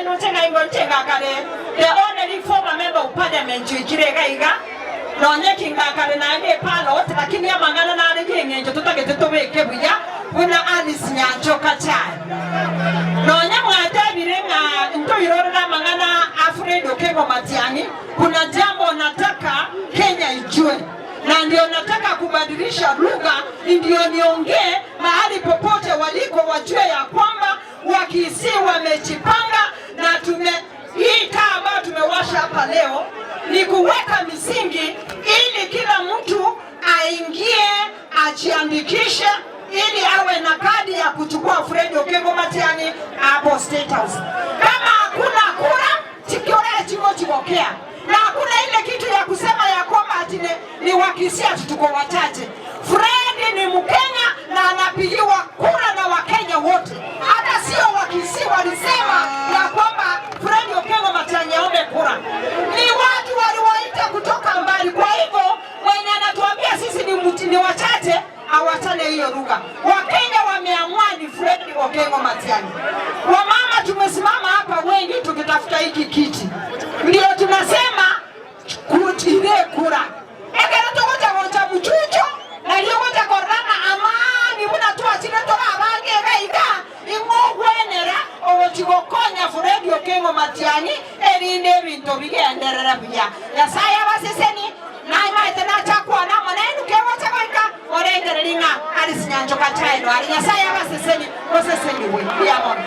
Naende ndoche ng'a ingo inche ngakare the only former member of parliament oikire iga iga, nonye ki ngakare naende epalot, lakini amang'ana nare y'eng'encho totagete tobeke buya buna Alice Nyanchoka Chae. Nonye mwatebire ng'a ntoirorere amang'ana a Fred Okengo Matiang'i, kuna jambo nataka Kenya ijue na ndio nataka kubadilisha lugha ndio niongee mahali popote waliko wajue ya kwamba Wakisii wamejipanga na tume hii taa ambayo tumewasha hapa leo ni kuweka misingi ili kila mtu aingie ajiandikishe ili awe na kadi ya kuchukua Fred Okengo Matiang'i hapo State House. Kama hakuna kura tikiorere chiko chikokea na hakuna ile kitu ya kusema ya kwamba ati ni Wakisii ati tuko wachache. Fred ni Mkenya na anapigiwa kura na Wakenya wote, hata sio Wakisii walisema ya kwamba Fred Okengo Matiang'i aombe kura, ni watu waliwaita kutoka mbali. Kwa hivyo mwenye anatuambia sisi ni wachache awachane hiyo lugha. Wakenya wameamua ni Fred Okengo Matiang'i. Wamama tumesimama hapa wengi tukitafuta hiki kiti, ndio tunasema kutire kura ekero togocha gocha muchucho nario gocha korora amani buna twachire tore abange iga iga ing'o ogwenera ogochi gokonya Fred Okengo Matiang'i erinde ebinto bigenderere buya. Nyasaye abaseseni naimaete nachakwana amo nainwe kegocha goika morengereria ng'a Alice Nyanchoka Chaino are. Nyasaye abaseseni moseseniwe. Mbuya mono.